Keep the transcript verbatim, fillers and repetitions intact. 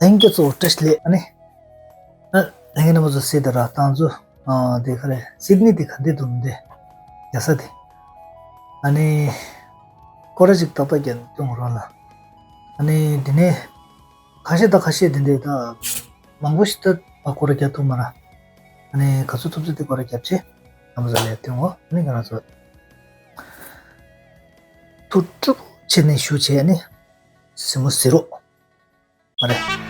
ལྷན་རྒྱས་ཚོ་བཀྲ་ཤིས་བདེ་ལེགས། ཨ་ནི། ཨ། ལྷན་རྒྱས་རྣམ་པ་ཚོ་སེ་དེ་ར་ཏང་ཚོ། ཨ། དེ་ག་རེ། སིད་ནི་དེ་ག་འདི་འདུག་འདི། རྒྱལ་ས་དེ། ཨ་ནི། སྐོར་ར་ཅིག་ཏག་ཏག་རྒྱབ་སྟོན་རོགས་ལ། ཨ་ནི་དེ་ནས། ཁ་ཤས་དང་ཁ་ཤས་དེ་འདྲས་ད། མང་པོ་ཞིག་ད་ཕར་སྐོར་ར་རྒྱག་ཐུབ་མ་ར། ཨ་ནི་ག་ཚོད་ཐུབ་ཚོད་དེ་སྐོར་ར་རྒྱབ་ཆེ། རྣམ་པ་ཚོ་ལ་སྟོན་འོ། ཨ་ནི་ང་རང་ཚོ། ཐུགས་སྤྲོ་པོ་བྱས་ནས་ཞུ་བྱས་ནས། གཟིགས་མོ་གཟིགས་རོགས། མ་རེད།